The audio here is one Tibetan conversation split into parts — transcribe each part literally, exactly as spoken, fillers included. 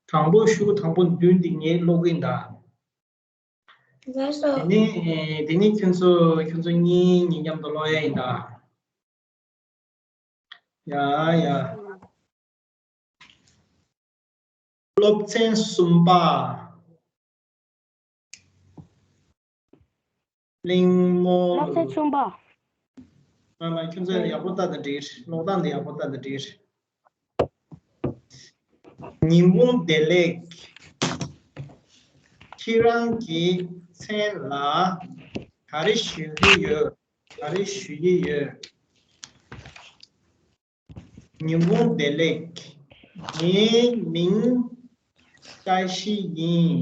དང་པོ་ཤོག་གུ་དང་པོ་བདུན་འདི་ངས་ཀློག་གི་ཡིན་ད། ལགས་སོ། དེ་ནས་དེ་ནས་ཁྱོད་ཚོ་ཁྱོད་ཚོ་གཉིས་གཉིས་མཉམ་དུ་ཀློག་ཡ་ཡིན་ད། ཡ་ཡ། སློབ་ཚན་གསུམ་པ། གླེང་མོལ། སློབ་ཚན་གསུམ་པ། མ་མ་ཁྱོད་ཚོས་ཡག་པོ་ལྟ་དང་འགྲིག་ཀློག་སྟངས་དེ་ཡག་པོ་ལྟ་དང་འགྲིག་ཉིན་གུང་བདེ་ལེགས། ཁྱེད་རང་གི་མཚན་ལ་ག་རེ་ཞུ་གི་ཡོད། ག་རེ་ཞུ་གི་ཡོད། ཉིན་གུང་བདེ་ལེགས། ངའི་མིང་བཀྲ་ཤིས་ཡིན།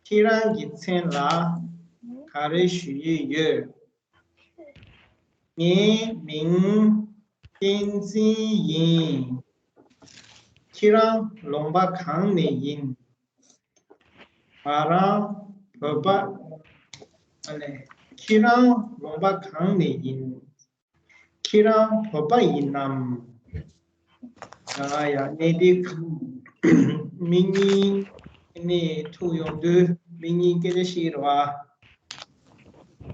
ཁྱེད་རང་གི་མཚན་ལ་ག་རེ་ཞུ་ཡི་ཡོད། ངའི་མིང་བསྟན་འཛིན་ཡིན། ཁྱེད་རང་ལུང་པ་གང་ནས་ཡིན། ང་རང་བོད་པ། ཨ་ལས། ཁྱེད་རང་ལུང་པ་གང་ནས་ཡིན། ཁྱེད་རང་བོད་པ་ཡིན་ནམ། ཡ་ཡ་གནས་འདི་མི་གཉིས་ནས་ཐུག་ཡོང་དུས་མི་གཉིས་སྐད་ཆ་བཤད་རེད་བ།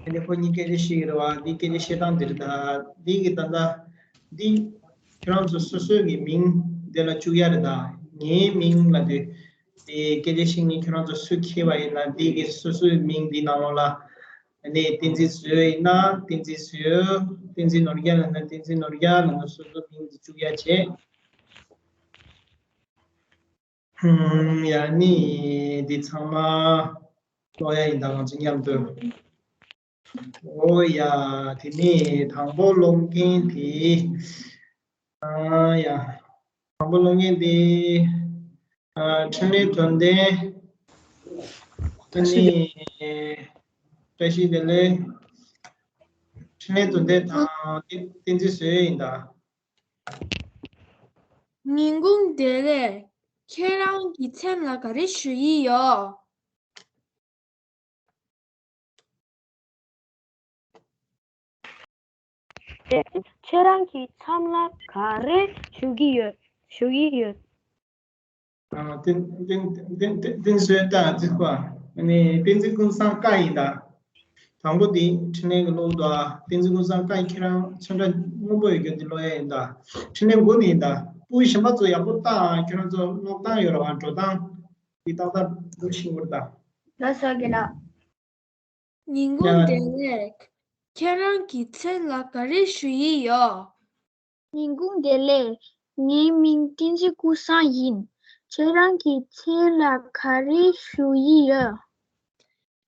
ཨ་ནི་ཁོ་གཉིས་སྐད་ཆ་བཤད་རེད་བ། འདི་སྐད་ཆ་བཤད་སྟངས་འདི་རེད་ད། འདི་གི་ད་ལྟ་འདི་ཁྱེད་རང་ཚོ་སོ་སོའི་གི་མིང་འདི་ལ་བཅུག་ཡ་རེད་ད། ངའི་མིང་ལབ་དུས་དེ་སྐད་ཆ་བཤད་མཁན་ཁྱེད་རང་ཚོ་སུ་མཁས་པ་ཡིན་ན་འདི་གི་སོ་སོའི་མིང་འདི་ནང་ལོགས་ལ་ཨ་ནི་བསྟན་འཛིན་བཟོས་ཡིན་ན་བསྟན་འཛིན་བཟོས། བསྟན་འཛིན་ནོར་རྒྱལ་ལབ་ན་བསྟན་འཛིན་ནོར་རྒྱལ་ལབ་ན་སོ་སོ་མིང་འདི་བཅུག་ཡ་བྱེད། ཧུམ། ཡ་ནི་འདི་ཚང་མ་ཀློག་ཡ་ཡིན་ད་ང་ཚོ་མཉམ་དུ། ཨོ་ཡ། དེ་ནི་དང་པོ་ཀློག་མཁན་དེ། ཨ་ཡ། དང་པོ་ཀློག་མཁན་དེ། ཨ་འཕྲིན་ལས་དོན་ལྡན། ཨ་ནི་བཀྲ་ཤིས་བདེ་ལེགས། འཕྲིན་ལས་དོན་ལྡན་དང་བསྟན་འཛིན་བཟོས་ཡིན་ད། ཉིན་གུང་བདེ་ལེགས། ཁྱེད་རང་གི་མཚན་ལ་ག་རེ་ཞུ་ཡི་ཡོད། ཁྱེད་རང་གི་མཚན་ལ་ག་རེ་ཞུ་གི་ཡོད། ཞུ་གི་ཡོད། ཨ་བསྟན་བསྟན་བསྟན་བསྟན་བསྟན་བཟོས་ད་ཅིག་པ། ཨ་ནི་བསྟན་འཛིན་ཀུན་བཟང་ཀ་ཡིན་ད། དང་པོ་དེ་འཕྲིན་ལས་ཀྱི་ཀློག་འདུག་ཨ། བསྟན་འཛིན་ཀུན་བཟང་ཀ་ཁྱེད་རང་ཚོན་ཁྲ་སྔོན་པོ་ཡོད་རྒྱུ་དེ་ཀློག་ཡ་ཡིན་ད། འཕྲིན་ལས་མགོ་ནས་ཡིན་ད། སྤུ་གུ་གཞན་པ་ཚོ་ཡག་པོ་ལྟ་ཨ། ཁྱེད་རང་ཚོ་ཀློག་སྟངས་ཡོད་རེད་བ། འགྲོ་སྟངས་དེ་ཏག་ཏག་འགྲོ་ཤེས་དགོས་རེད་ད། ལགས་སོ་རྒན་ལགས། ཉིན་གུང་བདེ་ལེགས། ཁྱེད་རང་གི་མཚན་ལ་ག་རེ་ཞུ་ཡི་ཡོད། ཉིན་གུང་བདེ་ལེགས། ངའི་མིང་བསྟན་འཛིན་ཀུན་བཟང་ཡིན། ཁྱེད་རང་གི་མཚན་ལ་ག་རེ་ཞུ་ཡི་ཡོད།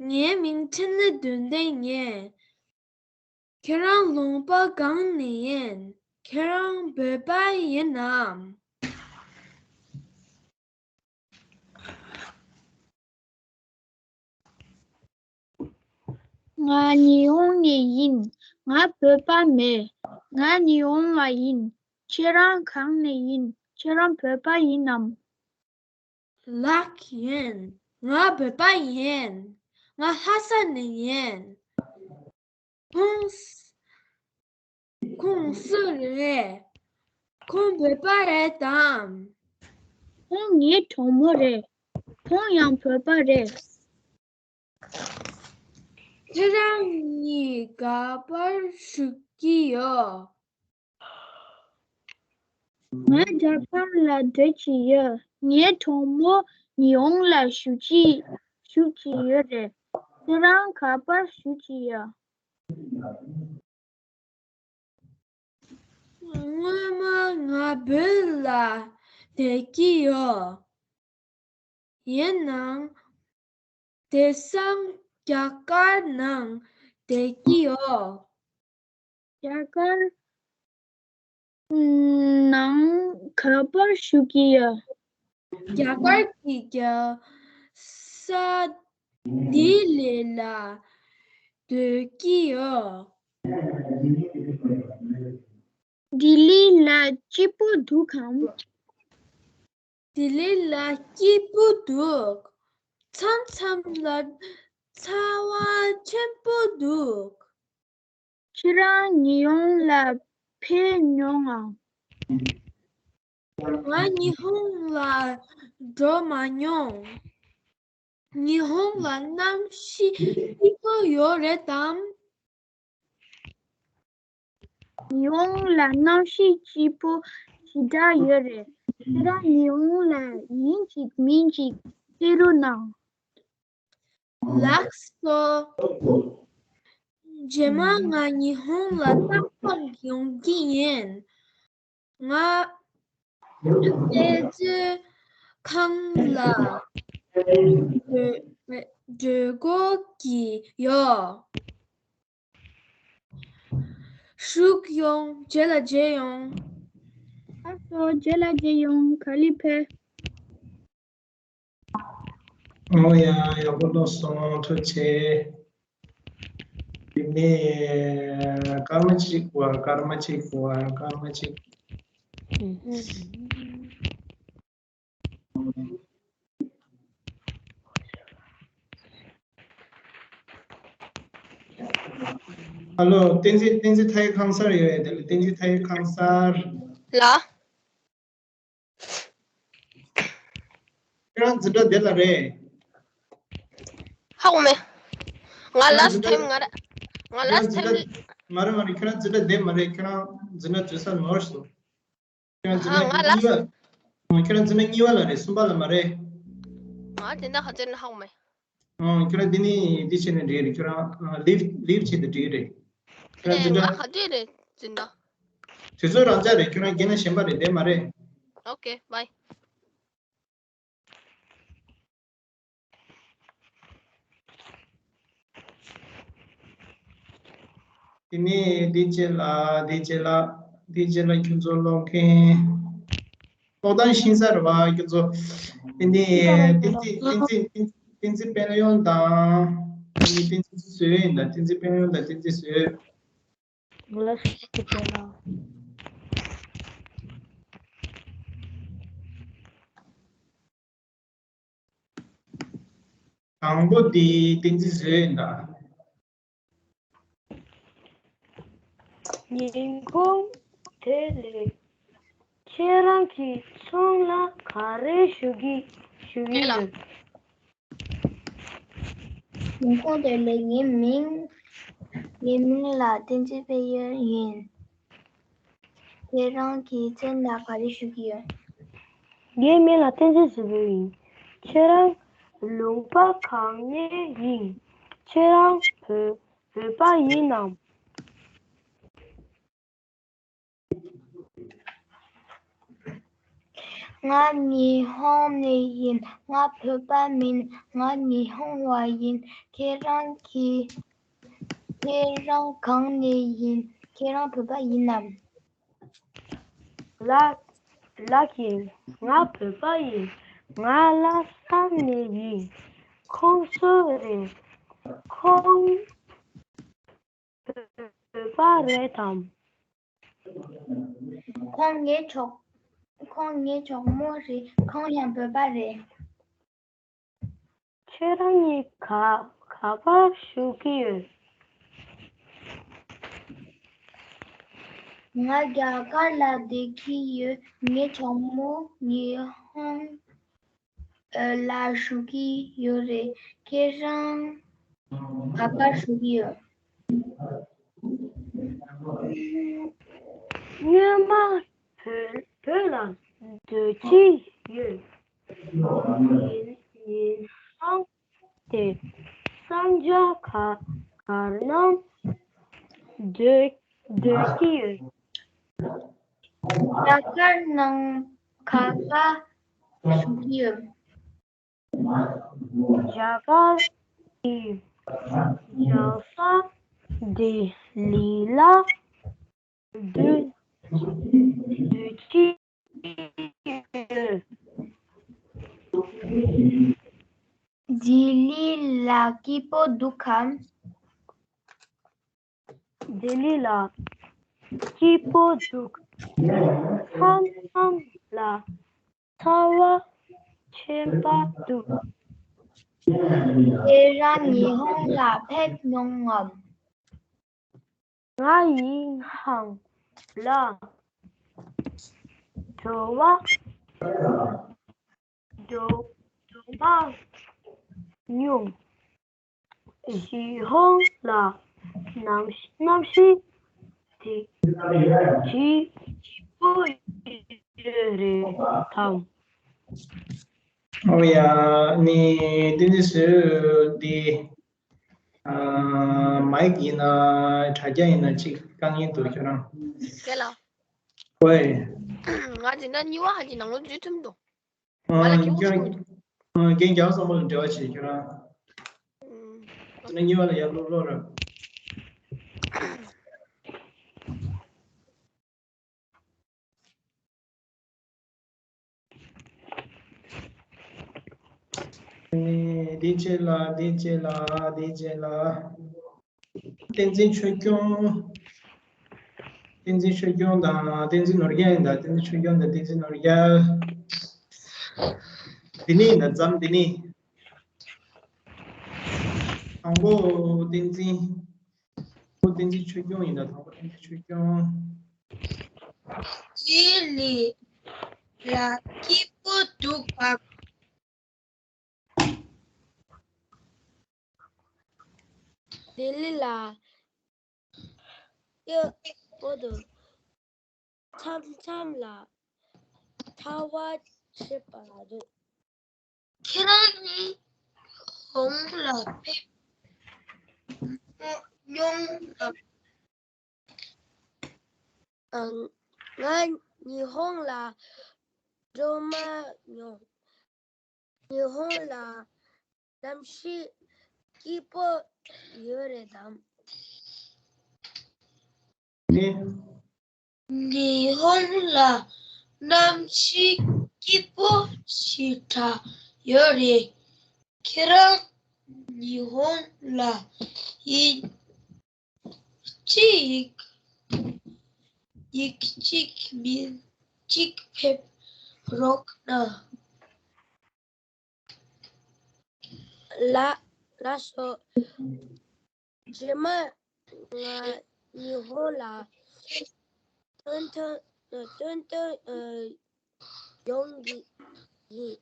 ངའི་མིང་འཕྲིན་ལས་དོན་ལྡན་ཡིན། ཁྱེད་རང་ལུང་པ་གང་ནས་ཡིན། ཁྱེད་རང་བོད་པ་ཡིན་ནམ། ང་ཉི་ཧོང་ནས་ཡིན། ང་བོད་པ་མེད། ང་ཉི་ཧོང་བ་ཡིན། ཁྱེད་རང་གང་ནས་ཡིན། ཁྱེད་རང་བོད་པ་ཡིན་ནམ། ལགས་ཡིན། ང་བོད་པ་ཡིན། ང་ལྷ་ས་ནས་ཡིན། ཁོང་། ཁོང་སུ་རེད། ཁོང་བོད་པ་རེད་དམ། ཁོང་ངའི་གྲོགས་མོ་རེད། ཁོང་ཡང་བོད་པ་རེད། ཁྱེད་རང་གཉིས་ག་པར་བཞུགས་ཀྱི་ཡོད། ང་རྒྱ་གར་ལ་སྡོད་ཀྱི་ཡོད། ངའི་གྲོགས་མོ་ཉི་ཧོང་ལ་བཞུགས་ཀྱི་བཞུགས་ཀྱི་ཡོད་རེད། ཁྱེད་རང་ག་པར་བཞུགས་ཀྱི་ཡོད། སྔོན་མ་ང་བོད་ལ་བསྡད་ཀྱི་ཡོད། ཡིན་ནའང་དེང་སང་རྒྱ་གར་ནང་བསྡད་ཀྱི་ཡོད། རྒྱ་གར་ནང་ག་པར་བཞུགས་ཀྱི་ཡོད། རྒྱ་གར་གྱི་རྒྱལ་ས་ལྡི་ལི་ལ་སྡོད་ཀྱི་ཡོད། ལྡི་ལི་ལ་སྐྱིད་པོ་འདུག་གམ། ལྡི་ལི་ལ་སྐྱིད་པོ་འདུག་མཚམས་མཚམས་ལ་ཚ་བ་ཆེན་པོ་འདུག་ཁྱེད་རང་ཉི་ཧོང་ལ་ཕེབས་མྱོང་ངམ། ང་ཉི་ཧོང་ལ་ འགྲོ་མ་མྱོང་། ཉི་ཧོང་ལ་གནམ་གཤིས་སྐྱིད་པོ་ཡོད་རེད་དམ། ཉི་ཧོང་ལ་གནམ་གཤིས་སྐྱིད་པོ་ཞེ་དྲག་ཡོད་རེད། ཁྱེད་རང་ཉི་ཧོང་ལ་ཡིན་གཅིག་མིན་གཅིག་ཕེབས་རོགས་གནང་། ལགས་སོ། རྗེས་མ་ང་ཉི་ཧོང་ལ་ཏག་ཏག་ཡོང་གི་ཡིན། ང་དཔེ་མཛོད་ཁང་ལ་འགྲོ་འགྲོ་དགོས་ཀྱི་ཡོད། ཞུགས་ཡོང་། རྗེས་ལ་མཇལ་ཡོང་། ལགས་སོ། རྗེས་ལ་མཇལ་ཡོང་། ག་ལེར་ཕེབས། ཨོ་ཡ། ཡག་པོ་ཀློག་སོང་། ཐུགས་རྗེ་ཆེ། དེ་ནས་སྐར་མ་གཅིག་བ། སྐར་མ་གཅིག་བ། སྐར་མ་གཅིག་ཨ་ལོ། བསྟན་འཛིན། བསྟན་འཛིན་མཐའ་ཡས་ཁང་གསར་ཡོད་ཡ། དེ་ལ་བསྟན་འཛིན་མཐའ་ཡས་ཁང་གསར། ལ། ཁྱེད་རང་འཛིན་གྲྭ་དེ་ལ་རེད། ཧ་གོ་མེད། ང་ཁྱེད་རང་last འཛིན་གྲྭ། time ང་ར། ང་ཁྱེད་རང་last འཛིན་time གྲྭ། མ་རེད་མ་རེད། ཁྱེད་རང་འཛིན་གྲྭ་དེ་མ་རེད། ཁྱེད་རང་འཛིན་གྲྭ་འཛིན་ས་ནོར་སོང་། ཁྱེད་རང་འཛིན་ཨ་གྲྭ་ང་གཉིས་པ། ལ། ཁྱེད་རང་འཛིན་གྲྭ་གཉིས་པ་ལ་རེད། གསུམ་པ་ལ་མ་རེད། ང་དེ་འདྲ་ཧ་ཅང་ཧ་གོ་མེད། ཨང་། ཁྱོད་རང་འདི་ནི་འདི་བྱས་ནས་འགྲིག་རེད། ཁྱོད་རང་ལིབ་ལིབ་བྱས་ཏེ་འགྲིག་རེད། ཁྱོད་རང་ཨེ། འཛིན་ང་གྲྭ། ག་འདྲས་རེད་འཛིན་གྲྭ། དུས་ཚོད་རང་འཇགས་རེད། ཁྱོད་རང་རྒན་ན་གཞན་པ་རེད། བསྡད་མ་རེད། ཨོ་ཀེ་བྷའི། དེ་ནས་འདི་རྗེས་ལ། འདི་རྗེས་ལ། འདི་རྗེས་ལ་ཁྱོད་ཚོ་ཀློག་མཁན། ཀློག་སྟངས་ཤེས་ས་རེད་བ་ཁྱོད་ཚོ། དེ་ནས་བསྟན་འཛིན། བསྟན་འཛིན། བསྟན་འཛིན། བསྟན་འཛིན་དཔལ་ཡོན་དང་། དེ་ནས་བསྟན་འཛིན་བཟོད་ཡིན་ད། བསྟན་འཛིན་དཔལ་ཡོན་དང་བསྟན་འཛིན་བཟོད། ང་ལ་ཤི་ཤི་ཤི་ལ། དང་པོ་དེ་བསྟན་འཛིན་བཟོད་ཡིན་ད། ཉིན་གུང་དེ་ལས་ཁྱེད་རང་གི་ཚོང་ལ་ག་རེ་ཞུ་གི་ཞུ་གི་ཡོད། ཉིན་གུང་དེ་ལས་ངའི་མིང་། ངའི་མིང་ལ་བསྟན་འཛིན་དཔལ་ཡོན་ཡིན། ཁྱེད་རང་གི་མཚན་ལ་ག་རེ་ཞུ་གི་ཡོད། ངའི་མིང་ལ་བསྟན་འཛིན་བཟོད་པ་ཡིན། ཁྱེད་རང་ལུང་པ་གང་ནས་ཡིན། ཁྱེད་རང་བོད་བོད་པ་ཡིན་ནམ། ང་ཉི་ཧོང་ནས་ཡིན། ང་བོད་པ་མིན། ང་ཉི་ཧོང་བ་ཡིན། ཁྱེད་རང་གི་ཁྱེད་རང་གང་ནས་ཡིན། ཁྱེད་རང་བོད་པ་ཡིན་ནམ། ལགས། ལགས་ཡིན། ང་བོད་པ་ཡིན། ང་ལྷ་ས་ནས་ཡིན། ཁོང་སུ་རེད། ཁོང་བོད་པ་རེད་དམ། ཁོང་ངའི་གྲོགས། ཁོང་ངའི་གྲོགས་མོ་རེད། ཁོང་ཡང་བོད་པ་རེད། ཁྱེད་རང་གཉིས་ག་ག་པར་བཞུགས་ཀྱི་ཡོད། ང་རྒྱ་གར་ལ་བསྡད་ཀྱི་ཡོད། ངའི་གྲོགས་མོ་ཉི་ཧོང་ལ་བཞུགས་ཀྱི་ཡོད་རེད། ཁྱེད་རང་ག་པར་བཞུགས་ཀྱི་ཡོད། སྔོན་མ་བོད་བོད་ལ་སྡོད་ཀྱི་ཡོད། ཡིན་ཡིན་ནའང་དེ་སང་རྒྱ་གར་གར་ནང་སྡོད་སྡོད་ཀྱི་ཡོད། རྒྱ་གར་ནང་ག་པར་བཞུགས་ཀྱི་ཡོད། རྒྱ་གར་གྱི་རྒྱལ་ས་ལྡི་ལི་ལ་སྡོད་སྡོད་ཀྱི་ཡོད། ལྡི་ལི་ལ་སྐྱིད་པོ་འདུག་གམ། ལྡི་ལི་ལ་སྐྱིད་པོ་འདུག་མཚམས་མཚམས་ལ་ཚ་བ་ཆེན་པོ་འདུག་ཁྱེད་རང་ཉི་ཧོང་ལ་ཕེབས་མྱོང་ངམ། ང་ཡིན་ཧང་ལ་འགྲོ་བ། སྒྲོལ་སྒྲོལ་མ་མྱོང་། གཞན་ཧོང་ལ་གནམ་གནམ་གཤིས་དེ་ཇི་ཇི་པོ་ཡོད་རེད་དམ། ཨོ་ཡ། ནི་དེ་འདི་སུ་དེ། ཨ། མའིག་ཡིན་ན་དྲ་རྒྱ་ཡིན་ན་གཅིག་དཀའ་ངལ་འདུག་ཁྱོད་རང་། རྒན་ལགས། ཝེ། ང་འཛིན་གྲྭ་གཉིས་པ་ཧ་ཅི་ནང་ལོགས་འཛུལ་ཐུབ་འདུག་ང་ལ་ཨ་སྐྱེ་བོ་ཁྱོད་ཞིག་རང་། ཨ། རྒན་རྒྱལ་བ་བསམ་འཕེལ་ལ་འབྲེལ་བ་བྱེད་ཁྱོད་རང་། ཨུམ། འཛིན་གྲྭ་གཉིས་པ་ལ་ཡར་ལོག་ལོག་ར། འདི་རྗེས་ལ་འདི་རྗེས་ལ་འདི་རྗེས་ལ། བསྟན་འཛིན་ཆོས་སྐྱོང་། བསྟན་འཛིན་ཆོས་སྐྱོང་དང་བསྟན་འཛིན་ནོར་རྒྱལ་ཡིན་ད། བསྟན་འཛིན་ཆོས་སྐྱོང་དང་བསྟན་འཛིན་ནོར་རྒྱལ། འདི་ནི་ཡིན་ད། འཛམ་འདི་ནི། དང་པོ་བསྟན་འཛིན། དང་པོ་བསྟན་འཛིན་ཆོས་སྐྱོང་ཡིན་ད། དང་པོ་བསྟན་འཛིན་ཆོས་སྐྱོང་། ལི་ལི་ལ་སྐྱིད་པོ་འདུག་གམ། ལི་ལི་ལ་སྐྱིད་པོ་འདུག་མཚམས་མཚམས་ལ་ཐལ་བ་བྱེད་པ་རེད། ཁྱེད་རང་ཉི་ཧོང་ལ་ཕེབས་མྱོང་ངམ། ཨ། ང་ཉི་ཧོང་ལ་འགྲོ་མ་མྱོང་། ཉི་ཧོང་ལ་གནམ་གཤིས་སྐྱིད་པོ་ཡོད་རེད་དམ། ནི། ཉི་ཧོང་ལ་གནམ་གཤིས་སྐྱིད་པོ་ཞེ་དྲག་ཡོད་རེད། ཁྱེད་རང་ཉི་ཧོང་ལ་ཡིན་གཅིག་ཡིག་གཅིག་མིན་གཅིག་ཕེབས་རོགས་གནང་། ལགས་ལགས་སོ། རྗེས་མ་ང་ཉི་ཧོང་ལ་ཏན་ཏན་ཏན་ཏན་ཡོང་གི་ཡིན།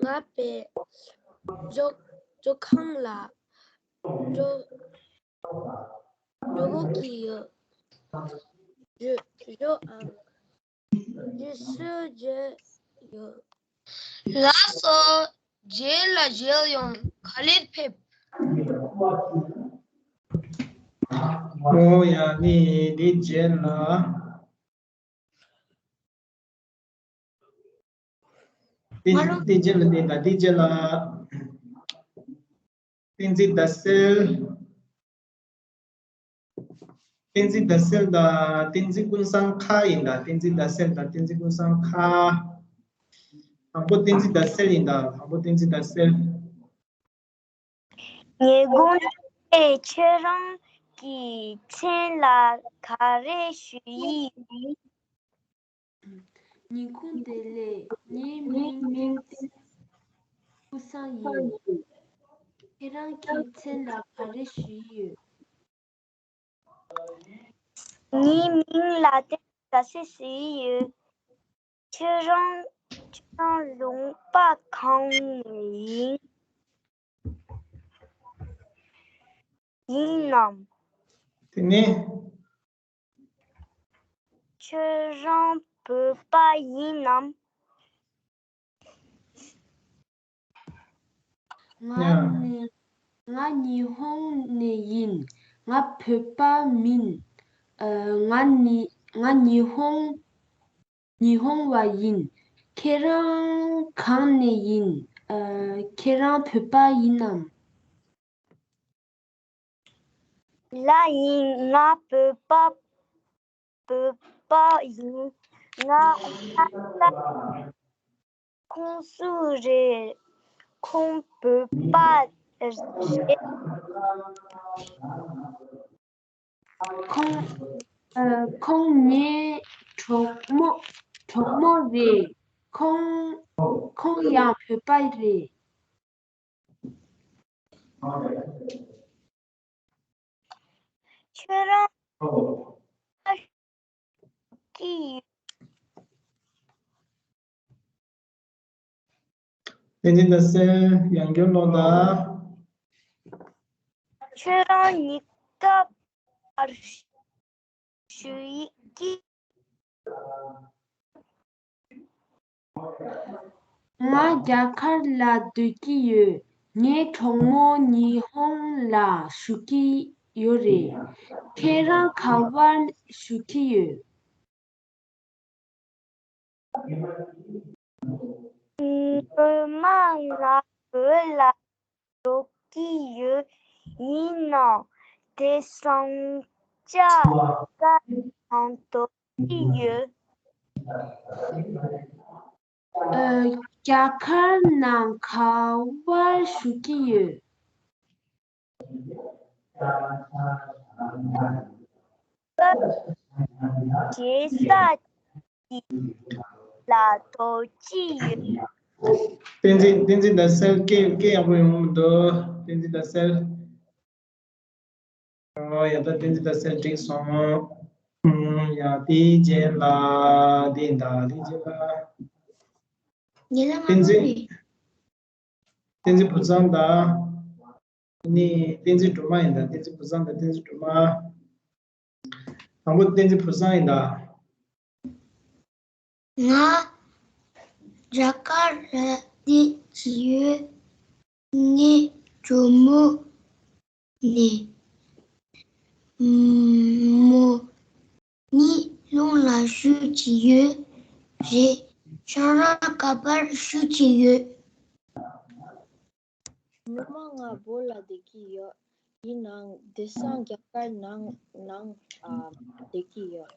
ང་པའི་ཇོ་ཇོ་ཁང་ལ་ཇོ་ཇོ་བོ་གི་ཡོད། ཇོ་ཇོ་ཨང་ཇོ་སུ་ཇོ་ཡོད། ལགས་སོ། རྗེས་ལ་མཇལ་ཡོང་། ག་ལེར་ཕེབས། ཨོ་ཡ་ནི་འདི་རྗེས་ལ། དེ་དེ་རྗེས་ལ་དེ་དང་དེ་རྗེས་ལ། བསྟན་འཛིན་ཟླ་གསལ། བསྟན་འཛིན་ཟླ་གསལ་དང་བསྟན་འཛིན་ཀུན་བཟང་ཁ་ཡིན་ད། བསྟན་འཛིན་ཟླ་གསལ་དང་བསྟན་འཛིན་ཀུན་བཟང་ཁ། དང་པོ་བསྟན་འཛིན་ཟླ་གསལ་ཡིན་ད། དང་པོ་བསྟན་འཛིན་ཟླ་གསལ། ཉིན་གུང་དེ་ཁྱེད་རང་གི་མཚན་ལ་ག་རེ་ཞུ་ཡི་ཡིན། ཉིན་གུང་བདེ་ལེགས། ངའི་མིང་ཀུན་བཟང་ཡིན། ཁྱེད་རང་གི་མཚན་ལ་ག་རེ་ཞུ་ཡི་ཡོད། ངའི་མིང་ལ་ཏན་ཟླ་སྲས་ཞུ་ཡི་ཡོད། ཁྱེད་རང་ཁྱེད་རང་ལུང་པ་གང་ནས་ཡིན། ཡིན་ནམ། དེ་ནས། ཁྱེད་རང་བོད་པ་ཡིན་ནམ། ང་ཡ། ནི་ང་ཉི་ཧོང་ནས་ཡིན། ང་བོད་པ་མིན། ཨ། ང་ནི་ང་ཉི་ཧོང་ཉི་ཧོང་བ་ཡིན། ཁྱེད་རང་གང་ནས་ཡིན། ཨ། ཁྱེད་རང་བོད་པ་ཡིན་ནམ། ལགས་ཡིན། ང་བོད་པ་བོད་པ་ཡིན། ང་ང་ད་ཁོང་སུ་རེད། ཁོང་བོད་པ་རེད། ཁོང་ཨ། ཁོང་ངའི་གྲོགས་མོ་གྲོགས་མོ་རེད། ཁོང་ཁོང་ཡང་བོད་པ་རེད། ཁྱོད་རང་ཨ་ཀི། བསྟན་འཛིན་ཟླ་གསལ་ཡང་བསྐྱར་ཀློག་དང་། ཁྱོད་རང་གཉིས་ཀ་བར་ཞུ་ཡིག་ང་རྒྱ་གར་ལ་སྡོད་ཀྱི་ཡོད། ངའི་གྲོགས་མོ་ཉི་ཧོང་ལ་བཞུགས་ཀྱི་ཡོད་རེད། ཁྱེད་རང་ག་པར་བཞུགས་ཀྱི་ཡོད། སྔོན་མ་ང་བོད་ལ་འགྲོ་གི་ཡོད། ཡིན་ནའང་དེང་སང་ཅ་ལག་ནང་སྡོད་ཀྱི་ཡོད། ཨ། རྒྱ་གར་ནང་ག་པར་བཞུགས་ཀྱི་ཡོད། རྒྱལ་ས་ཅིག་ལ་སྡོད་ཀྱི་ཡོད། བསྟན་འཛིན། བསྟན་འཛིན་ཟླ་གསལ་སྐད། སྐད་ཡག་པོ་ཡོང་མི་འདུག་བསྟན་འཛིན་ཟླ་གསལ། ཨོ་ཡ། ད་བསྟན་འཛིན་ཟླ་གསལ་འགྲིག་སོང་། ཨུམ། ཡ། དེའི་རྗེས་ལ་འདི་ཡིན་ད། དེའི་རྗེས་ལ། ཉེ་ལམ་བསྟན་འཛིན། བསྟན་འཛིན་བུ་བཟང་དང་། ནི་བསྟན་འཛིན་སྒྲོལ་མ་ཡིན་ད། བསྟན་འཛིན་བུ་བཟང་དང་བསྟན་འཛིན་སྒྲོལ་མ། དང་པོ་བསྟན་འཛིན་བུ་བཟང་ཡིན་ད། ང་རྒྱ་གར་ལ་བསྡད་ཀྱི་ཡོད། ངའི་གྲོགས་མོ་ནས་མོ་ཉི་ཧོང་ལ་བཞུགས་ཀྱི་ཡོད་རེད། ཁྱོད་རང་ག་པར་བཞུགས་ཀྱི་ཡོད། སྔོན་མ་ང་བོད་ལ་བསྡད་ཀྱི་ཡོད། ཡིན་ནའང་དེང་སང་རྒྱ་གར་ནང་ནང་ཨ་བསྡད་ཀྱི་ཡོད།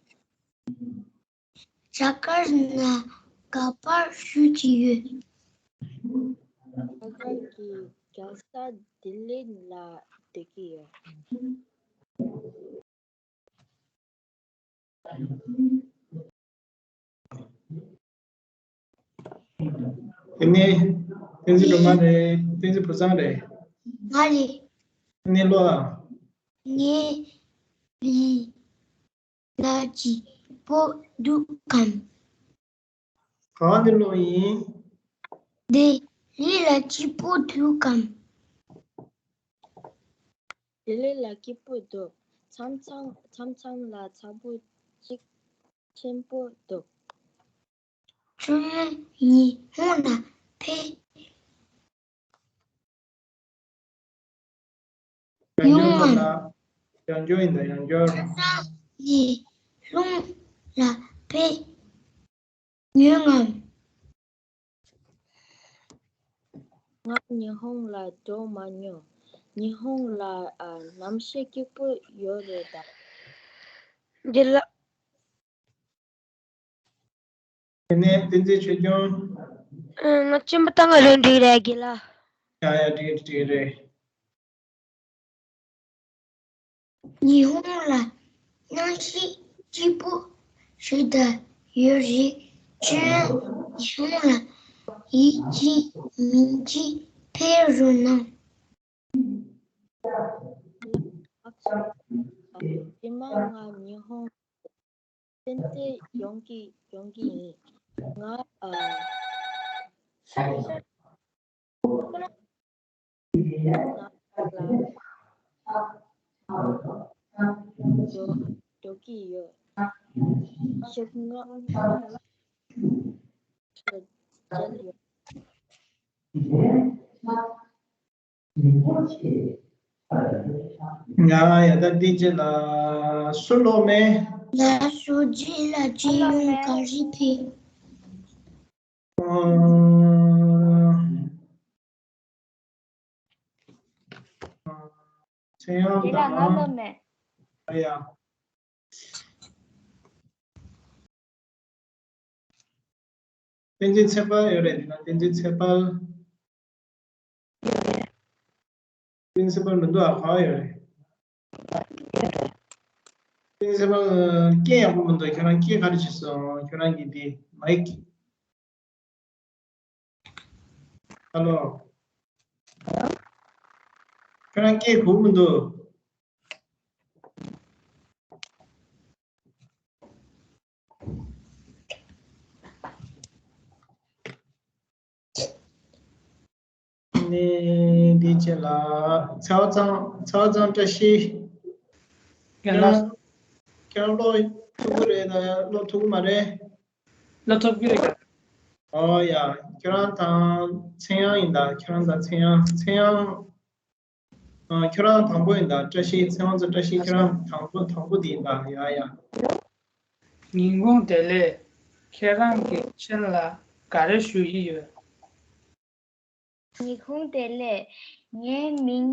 རྒྱ་གར་ནང་ག་པར་བཞུགས་ཀྱི་ཡོད། རྒྱ་གར་གྱི་རྒྱལ་ས་ལྡི་ལི་ལ་བསྡད་ཀྱི་ཡོད། དེ་ནས་བསྟན་འཛིན་སྒྲོལ་མ་རེད། བསྟན་འཛིན་བུ་བཟང་རེད། ང་རེད། དེ་ནས་ཀློག་ཨ། ངའི་ལི་ལ་སྐྱིད་པོ་འདུག་གམ། ག་པར་འདི་ཀློག་ཡིན། ལྡི་ལི་ལ་སྐྱིད་པོ་འདུག་གམ། ལྡི་ལི་ལ་སྐྱིད་པོ་འདུག་མཚམས་མཚམས་མཚམས་མཚམས་ལ་ཚ་པོ་གཅིག་ཆེན་པོ་འདུག་ཁྱོད་ཉི་ཧོང་ལ་ཕེབས་ཡོང་ངམ། ཡང་བསྐྱར་ཡིན་ད། ཡང་བསྐྱར། ཁྱོད་རང་ཉི་ཧོང་ལ་ཕེབས་ཡོང་ངམ། ང་ཉི་ཧོང་ལ་འགྲོ་མ་མྱོང་། ཉི་ཧོང་ལ་ཨ་གནམ་གཤིས་སྐྱིད་པོ་ཡོད་རེད་ད། འདི་ལ། དེ་ནས་བསྟན་འཛིན་ཆོས་སྐྱོང་། ཨ། ང་གཅིན་པ་བཏང་ག་རན་འགྲིག་རེད་དགེ་ལགས། ཡ་ཡ། འགྲིག་འགྲིག་རེད། ཉི་ཧོང་ལ་གནམ་གཤིས་སྐྱིད་པོ་ཞིག་ད་ཡོད་རེད། ཁྱོད་ཉི་ཧོང་ལ་ཡིན་གཅིག་མིན་གཅིག་ཕེབས་རོགས་གནང་། རྗེས་མ་ང་ཉི་ཧོང་ཏན་ཏན་ཡོང་གི་ཡོང་གི་ཡིན། ང་ཨ་ང་ལ་འགྲོ་འགྲོ་གི་ཡོད། ཞོགས་ང་ཞོགས་ཡོད། ང་ཡ་ད་འདི་རྗེས་ལ་སུ་ཀློག་མེད། ལ་སོ་རྗེས་ལ་སྤྱི་ཡོངས་ག་རེ་ཕེབས། ཚེ་དབང་དང་། ལ་ལ་མེད། ཨ་ཡ། བསྟན་འཛིན་ཚེ་དཔལ་ཡོད་རེད། འདི་ན་བསྟན་འཛིན་ཚེ་དཔལ། བསྟན་འཛིན་ཚེ་དཔལ་མི་འདུག་ཨ། ག་པར་ཡོད་རེད། བསྟན་འཛིན་ཚེ་དཔལ་སྐད་ཡག་པོ་མི་འདུག་ཁྱོད་རང་སྐད་ག་རེ་བྱས་སོང་། ཁྱོད་རང་གི་དེ་མའིག་ཧ་ལོ། ཁྱོད་རང་སྐད་གོ་གི་མི་འདུག་ནི་འདི་བྱས་ལ་ཚེ་བ་ཚང་ཚེ་བ་ཚང་བཀྲ་ཤིས། ཁྱེད་རང་ཁྱེད་རང་ཀློག་ཐུབ་ཀྱི་རེད་ད་ཀློག་ཐུབ་ཀྱི་མ་རེད། ཀློག་ཐུབ་ཀྱི་རེད་ཀ། ཨོ་ཡ། ཁྱེད་རང་དང་ཚེ་དབྱངས་ཡིན་ད་ཁྱེད་རང་དང་ཚེ་དབྱངས་ཚེ་དབྱངས། ཨ་ཁྱོད་རང་དང་པོ་ཡིན་ད་བཀྲ་ཤིས་ཚེ་དབང་ཚོ་བཀྲ་ཤིས་ཁྱོད་རང་དང་པོ་དང་པོ་དེ་ཡིན་ད་ཡ་ཡ། ཉིན་གུང་བདེ་ལེགས། ཁྱེད་རང་གི་མཆན་ལ་ག་རེ་ཞུ་ཡི་ཡོད། ཉིན་གུང་བདེ་ལེགས། ངའི་མིང་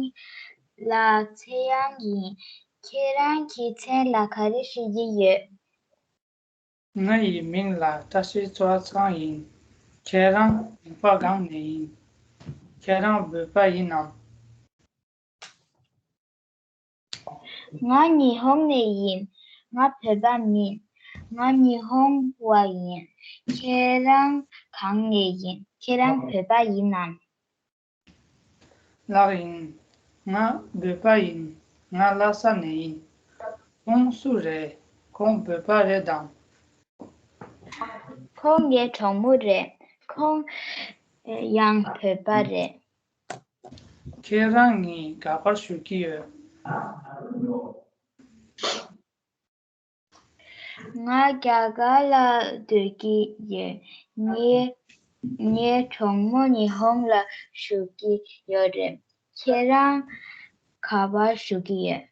ལ་ཚེ་དབྱངས་ཡིན། ཁྱེད་རང་གི་མཆན་ལ་ག་རེ་ཞུ་ཡི་ཡོད། ང་ཡི་མིང་ལ་བཀྲ་ཤིས་ཚེ་བ་ཚང་ཡིན། ཁྱེད་རང་ཡུལ་པ་གང་ནས་ཡིན། ཁྱེད་རང་བོད་པ་ཡིན་ནམ། ང་ཉི་ཧོང་ནས་ཡིན། ང་བོད་པ་མིན། ང་ཉི་ཧོང་བ་ཡིན། ཁྱེད་རང་གང་ནས་ཡིན། ཁྱེད་རང་བོད་པ་ཡིན་ནམ། ལགས་ཡིན། ང་བོད་པ་ཡིན། ང་ལྷ་ས་ནས་ཡིན། ཁོང་སུ་རེད། ཁོང་བོད་པ་རེད་དམ། ཁོང་ངའི་གྲོགས་མོ་རེད། ཁོང་ཡང་བོད་པ་རེད། ཁྱེད་རང་ངས་ག་པར་བཞུགས་ཀྱི་ཡོད། ང་རྒྱ་གར་ལ་སྡོད་ཀྱི་ཡོད། ངའི་ངའི་གྲོགས་མོ་ཉི་ཧོང་ལ་བཞུགས་ཀྱི་ཡོད་རེད། ཁྱེད་རང་ག་པར་བཞུགས་ཀྱི་ཡོད།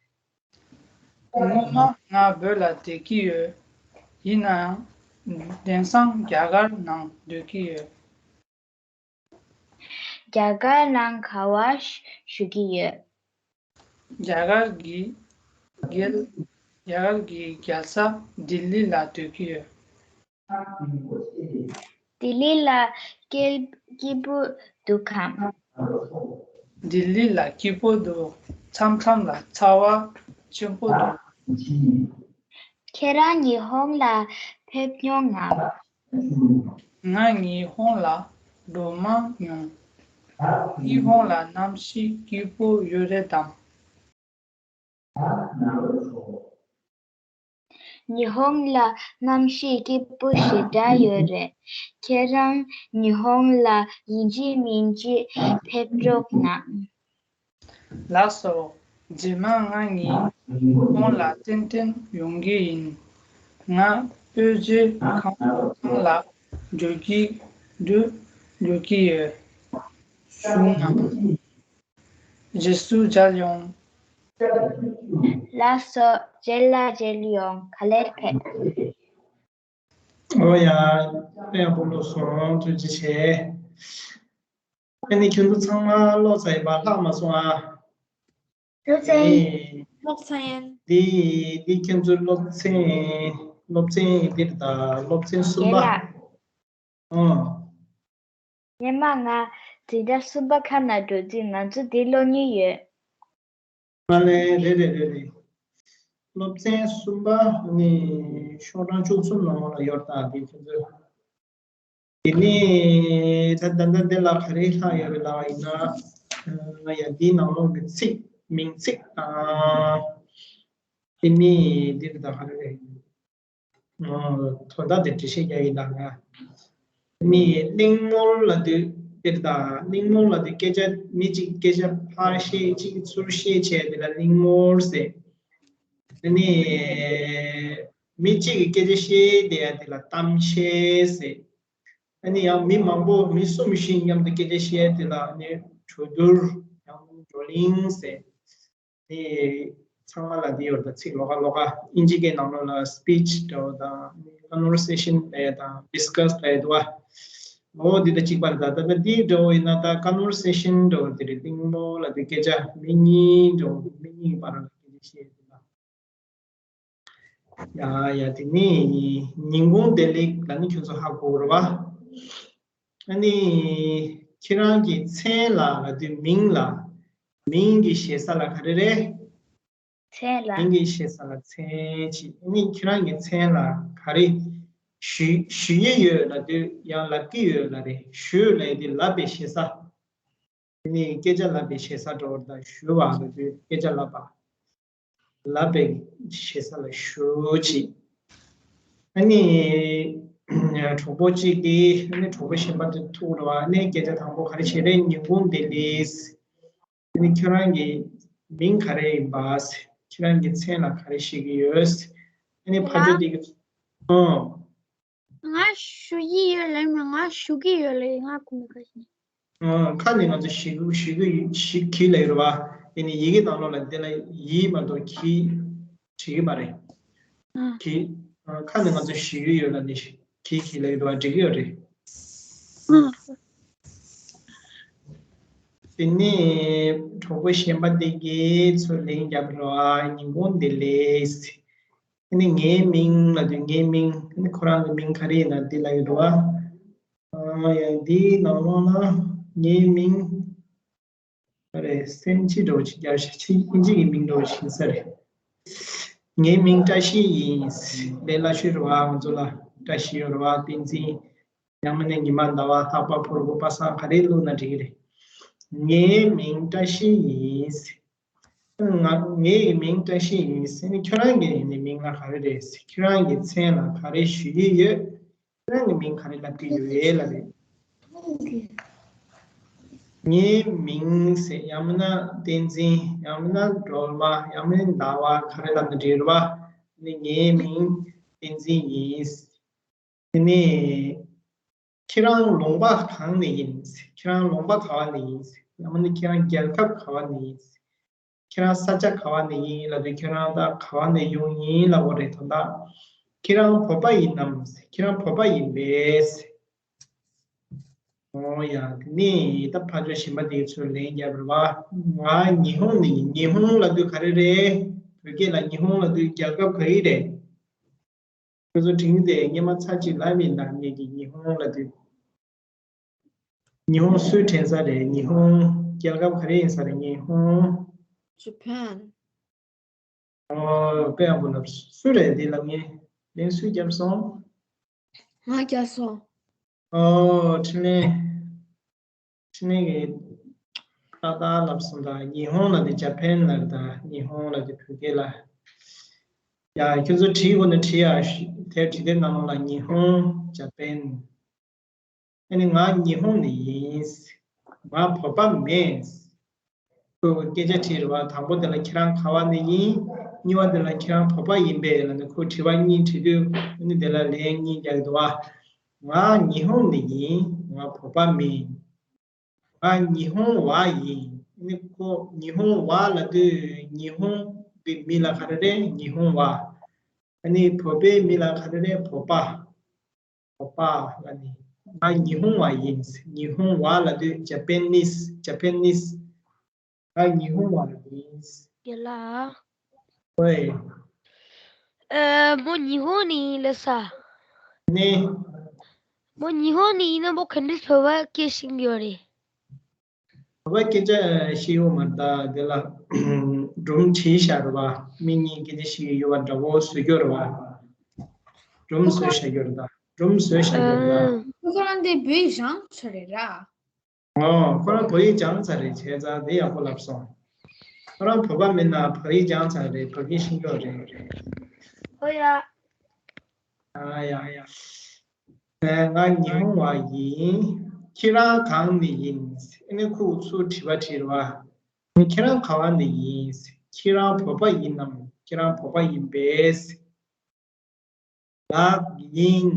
སྔོན་མ་ང་བོད་ལ་བསྡད་ཀྱི་ཡོད། ཡིན་ནའང་དེང་སང་རྒྱ་གར་ནང་སྡོད་ཀྱི་ཡོད། རྒྱ་གར་ནང་ག་པར་བཞུགས་ཀྱི་ཡོད། རྒྱ་གར་གྱི་རྒྱལ་རྒྱ་གར་གྱི་རྒྱལ་ས་ལྡི་ལི་ལ་སྡོད་ཀྱི་ཡོད། ལྡི་ལི་ལ་སྐྱིད་སྐྱིད་པོ་འདུག་གམ། ལྡི་ལི་ལ་སྐྱིད་པོ་འདུག་མཚམས་མཚམས་ལ་ཚ་བ་ཆེན་པོ་འདུག་ཁྱེད་རང་ཉི་ཧོང་ལ་ཕེབས་མྱོང་ངམ། ང་ཉི་ཧོང་ལ་འགྲོ་མ་མྱོང་། ཉི་ཧོང་ལ་གནམ་གཤིས་སྐྱིད་པོ་ཡོད་རེད་དམ། ཉི་ཧོང་ལ་གནམ་གཤིས་སྐྱིད་པོ་ཞེ་དྲག་ཡོད་རེད། ཁྱེད་རང་ཉི་ཧོང་ལ་ཡིན་གཅིག་མིན་གཅིག་ཕེབས་རོགས་གནང་། ལགས་སོ། རྗེས་མ་ང་ཉི་ཧོང་ལ་ཏན་ཏན་ཡོང་གི་ཡིན། ང་དབུས་རྒྱལ་ཁང་ཁང་ལ་འགྲོ་གི་འགྲོ་འགྲོ་གི་ཡོད། བཞུགས་གནང་། རྗེས་སུ་མཇལ་ཡོང་། ལགས་སོ། རྗེས་ལ་མཇལ་ཡོང་། ག་ལེར་ཕེབས། ཨོ་ཡ། དཔེ་ཡག་པོ་ཀློག་སོང་། ཐུགས་རྗེ་ཆེ། ཨ་ནི་ཁྱོད་ཚོ་ཚང་མ་ཀློག་ཚར་ཡིན་པ། ལྷག་མ་སོང་ཨ། སློབ་ཚན། ཨེ། སློབ་ཚན། འདི་འདི་ཁྱོད་ཚོའི་སློབ་ཚན། སློབ་ཚན་འདིར་ད་སློབ་ཚན་གསུམ་པ། རྒན་ལགས། ཨོ། སྔོན་མ་ང་འཛིན་གྲྭ་གསུམ་པ་ཁ་ན་འགྲོ་དུས་ང་ཚོ་འདི་ཀློག་མྱོང་ཡོད། མ་ལས་རེད་རེད་རེད་རེད། སློབ་ཚན་གསུམ་པ་ནི་ཤོག་གྲངས་བཅུ་གསུམ་ནང་ལ་ཡོད་ད། དེ་ཁྱོད་ཚོས། དེ་ནས་ད་ད་ལྟ་འདི་ལ་ག་རེ་ལྷག་ཡོད་རེད་ལབ་པ་ཡིན་ན། ཡ་འདིའི་ནང་ལོགས་ཀྱི་ཚིག་མིང་ཚིག་དང་། དེ་ནས་འདི་རེད་ད་ག་རེ་རེད། དོན་དག་དེ་འགྲེལ་བཤད་རྒྱག་གི་ཡིན་ད་ང་། ནི་གླེང་མོལ་ལབ་དུས་དེར་ད་གླེང་མོལ་ལབ་དུས་སྐད་ཆ་མི་གཅིག་སྐད་ཆ་ཕར་བཤད་གཅིག་ཚུར་བཤད་བྱས་དེ་ལ་གླེང་མོལ་ཟེར། ནི་མི་གཅིག་གིས་སྐད་ཆ་བཤད་དེ་ཡ་དེ་ལ་གཏམ་བཤད་ཟེར། ནི་ཡང་མི་མང་པོ་མི་གསུམ་བཞི་མཉམ་དུ་སྐད་ཆ་བཤད་དེ་ལ་ནི་གྲོས་བསྡུར་ཡང་བགྲོ་གླེང་ཟེར། དེ་ཚང་མ་ལ་དེ་ཡོད་ད། ཚིག་ལོགས་ཀ་ལོགས་ཀ་ཨིན་ཇི་སྐད་ནང་ལོགས་ལ་སི་པིཆ་འདྲ་བོ་དང་ཀོན་ཝར་སེ་ཤན་ལབ་ཡ་དང་ཌིས་ཀ་སི་ལབ་ཡ་འདུག་བ། འོ་དེ་ད་གཅིག་པ་རེད་ད། ད་ད་དེ་འདྲ་བོ་ཡིན་ན་ད་ཀོན་ཝར་སེ་ཤན་འདྲ་བོ་དེ་རེད། གླེང་མོལ་ལབ་དུས་སྐད་ཆ་མི་གཉིས་འདྲ་བོ་མི་གཉིས་བར་ལ་སྐད་ཆ་བཤད་ཡ་དེ་ལ། ཡ་ཡ་དེ་ནི་ཉིན་གུང་བདེ་ལེགས་ལ་ནི་ཁྱོད་ཚོ་ཧ་གོ་རེད་བ། ཨ་ནི་ཁྱེད་རང་གི་མཚན་ལ་ལབ་དུས་མིང་ལ། མིང་གི་ཞེ་ས་ལ་ག་རེ་རེད། མཚན་ལ། མིང་གི་ཞེ་ས་ལ་མཚན་ཅིག་ཨ་ནི་ཁྱེད་རང་གི་མཚན་ལ་ག་རེ་ཞུ་ཞུ་ཡི་ཡོད་ལབ་དུས་ཡང་ལབ་ཀྱི་ཡོད་ལབ་རེད། ཞུ་ལབ་དུས་ལབ་པའི་ཞེ་ས། ཨ་ནི་སྐད་ཆ་ལབ་པའི་ཞེ་ས་འགྲོ་བར་ད་ཞུ་བ་ལབ་དུས་སྐད་ཆ་ལབ་པ། ལབ་པའི་ཞེ་ས་ལ་ཞུ་ཅིག་ཨ་ནི་ གྲོགས་པོ་གཅིག་གིས་ཨ་ནི་གྲོགས་པོ་གཞན་པ་དེ་ཐུག་རོགས། ཨ་ནི་སྐད་ཆ་དང་པོ་ག་རེ་བྱེད་རེད། ཉིན་གུང་བདེ་ལེགས། ཨ་ནི་ཁྱོད་རང་གི་མིང་ག་རེ་ཡིན་པ། ཁྱོད་རང་གི་མཚན་ལ་ག་རེ་ཞུ་གི་ཡོད། ཨ་ནི་ཕ་ཇོ་དེ་གིས་ཨོ། ང་ཞུ་གི་ཡོད་ལབ་མ། ང་ཞུ་གི་ཡོད་ལབ། ང་གོ་མི་ཁ་ཤས། ཨ། ཁ་ནས་ང་ཚོ་ཞུ་གི་ཞུ་གི་ཞུ་གི་ལབ་ཡོད་རེད་པ། དེ་ནི་ཡི་གེ་ནང་ལོགས་ལ་དེ་ལ་ཡི་མ་གཏོགས་གི་བྲིས་ཀྱི་མ་རེད། ཨ། གི། ཨ། ཁ་ནས་ང་ཚོ་ཞུ་གི་ཡོད་ལབ་ནི་གི་གི་ལབ་ཡོད་རེད་པ། འགྲིག་གི་ཡོད་རེད། ཨ། དེ་ནས་གྲོགས་པོ་གཞན་པ་དེ་གིས་ཚུར་ལན་བརྒྱབ་རོགས། ཉིན་གུང་བདེ་ལེགས། ཨ་ནི་ངའི་མིང་ལབ་དུས་ངའི་མིང་། ཨ་ནི་ཁོ་རང་གི་མིང་ག་རེ་ཡིན་ན་དེ་ལབ་ཡོད་རེད་པ། ཨ། ཡ། འདིའི་ནང་ལོགས་ལ་ངའི་མིང་ག་རེ། སེམས་ཅན་འདྲ་བོ་ཅིག་རྒྱབ་ཤག་ཅིག་ཨིན་ཇི་གི་མིང་འདྲ་བོ་ཞིག་ཡིན་ས་རེད། ངའི་མིང་བཀྲ་ཤིས་ཡིན། ལས་སླ་ཤོས་རེད་པ། ང་ཚོ་ལ་བཀྲ་ཤིས་ཡོད་རེད་པ། བསྟན་འཛིན། ཡང་མིན་ན་ཉི་མ་ཟླ་བ་ལྷག་པ་ཕུར་བུ་པ་སངས་ག་རེ་བླུགས་ན་འགྲིག་གི་རེད། ངའི་མིང་བཀྲ་ཤིས་ཡིན། ང་། ངའི་མིང་བཀྲ་ཤིས་ཡིན་ཟེར་ནས། ཁྱོད་རང་གི་ནི་མིང་ལ་ག་རེ་རེད། ཁྱོད་རང་གི་མཚན་ལ་ག་རེ་ཞུ་གི་ཡོད། ཁྱོད་རང་གི་མིང་ག་རེ་ལབ་ཀྱི་ཡོད་ལབ་རེད། ངའི་མིང་ཟེར། ཡང་མིན་ན་བསྟན་འཛིན། ཡང་མིན་ན་སྒྲོལ་མ། ཡང་མིན་ན་ཟླ་བ། ག་རེ་ལབ་ན་འགྲིག་རེད་པ། ནི་ངའི་མིང་བསྟན་འཛིན་ཡིན། དེ་ནས་ཁྱེད་རང་ལུང་པ་གང་ནས་ཡིན། ཁྱེད་རང་ལུང་པ་ག་བ་ནས་ཡིན། ཡང་མིན་ན་ཁྱེད་རང་རྒྱལ་ཁབ་ག་བ་ནས་ཡིན། ཁྱེད་རང་ས་ཆ་ག་བ་ནས་ཡིན་ལབ་དུས་ཁྱེད་རང་ད་ག་བ་ནས་ཡོང་ཡིན་ལབ་དགོས་རེད། དོན་དག་ཁྱེད་རང་བོད་པ་ཡིན་ནམ། ཁྱེད་རང་བོད་པ་ཡིན་པས། ཨོ་ཡ། དེ་ནས་ད་ཕ་ཇོ་གཞན་པ་དེ་ཚོས་ལན་བརྒྱབ་རེད་པ། ང་ཉི་ཧོང་ནས་ཡིན། ཉི་ཧོང་ལབ་དུས་ག་རེ་རེད། བོད་སྐད་ལ་ཉི་ཧོང་ལབ་དུས་རྒྱལ་ཁབ་ག་ཡིན་རེད། ཁྱོད་ཚོ་དྲིན་དེ་སྔས་མ་ཚར་གཅིག་ལབ་མིན་ད། ངེད་ཀྱིས་ཉི་ཧོང་ལབ་དུས། ཉི་ཧོང་སུས་དྲན་ས་རེད། ཉི་ཧོང་རྒྱལ་ཁབ་ག་རེ་ཡིན་ས་རེད། ཉི་ཧོང་། Japan། ཨོ། དཔེ་ཡག་པོ་ལབ། སུ་རེད་འདི་ལབ་མཁན། ལན་སུས་བརྒྱབ་སོང་། ང་བརྒྱབ་སོང་། ཨོ། འཕྲིན་ལས། འཕྲིན་ལས་ཀྱིས་ཏག་ཏག་ལབ་སོང་ད། ཉི་ཧོང་ལབ་དེ་ཇ་པན་ལབ་རེད་ད། ཉི་ཧོང་ལབ་དེ་བོད་སྐད་ལ། ཡ། ཁྱོད་ཚོ་བྲིས་དགོས་ན་བྲིས་ཡ། དེབ་བྲིས་དེབ་ནང་ལོགས་ལ་ཉི་ཧོང་ཇ་པན། ཨ་ནི་ང་ཉི་ཧོང་ནས་ཡིན། ང་བོད་པ་མིན། ཁོས་སྐད་ཆ་དྲིས་རེད་པ། དང་པོ་དེ་ལ་ཁྱེད་རང་ག་བ་ནས་ཡིན། གཉིས་པ་དེ་ལ་ཁྱེད་རང་བོད་པ་ཡིན་པས་ལབ་ནས། ཁོས་དྲི་བ་གཉིས་དྲིས་དུས་ཨ་ནི་དེ་ལ་ལན་གཉིས་རྒྱག་གི་འདུག་པ། ང་ཉི་ཧོང་ནས་ཡིན། ང་བོད་པ་མིན། ང་ཉི་ཧོང་བ་ཡིན། ཨ་ནི་ཁོ་ཉི་ཧོང་བ་ལབ་དུས་ཉི་ཧོང་གི་མི་ལ་ག་རེ་རེད། ཉི་ཧོང་བ། ཨ་ནི་བོད་པའི་མི་ལ་ག་རེ་རེད། བོད་པ། བོད་པ་ལབ་ནི། ང་ཉི་ཧོང་བ་ཡིན། ཉི་ཧོང་བ་ལབ་དུས་ཇ་པན་ནིས། ཇ་པན་ནིས། ང་ཉི་ཧོང་བ་ཡིན། རྒན་ལགས། ཝེ། ཨ། མོ་ཉི་ཧོང་ནས་ཡིན་ལབ་ས། ནི། མོ་ཉི་ཧོང་ནས་ཡིན་ན་མོ་ག་འདྲ་བོད་པ་སྐད་ཤེས་ཀྱི་ཡོད་རེད། བོད་པ་སྐད་ཆ་ཤེས་ཡོད་མ་རེད་ད། དེ་ལ་སྒྲུང་བྲིས་བཞག་རེད་པ། མི་གཉིས་སྐད་ཆ་ཤེས་ཀྱི་ཡོད་པ་འདྲ་བོ་བཟོ་རྒྱུ་རེད་པ། སྒྲུང་བཟོས་བཞག་རྒྱུ་རེད་ད། སྒྲུང་བཟོས་བཞག་རྒྱུ་རེད་ད། ཨ། ཁོ་ཚོ་རང་དེ་བོད་ཡིག་སྦྱངས་ཚར་རེད་ར། ཨོ། ཁོ་རང་བོད་ཡིག་སྦྱངས་ཚར་རེད། བྱས་ཙང་དེ་ཡག་པོ་ལབ་སོང་། ཁོ་རང་བོད་པ་མིན་ན་བོད་ཡིག་སྦྱངས་ཚར་རེད། བོད་སྐད་ཤེས་ཀྱི་ཡོད་རེད། ཨོ་ཡ། ཨ་ཡ་ཡ། ཨ། ང་ཉི་ཧོང་བ་ཡིན། ཁྱེད་རང་གང་ནས་ཡིན། ཨ་ནི་ཁོས་ཚུར་དྲི་བ་དྲིས་རེད་པ། ཁྱེད་རང་ག་བ་ནས་ཡིན། ཁྱེད་རང་བོད་པ་ཡིན་ནམ། ཁྱེད་རང་བོད་པ་ཡིན་པས། ལགས་ཡིན།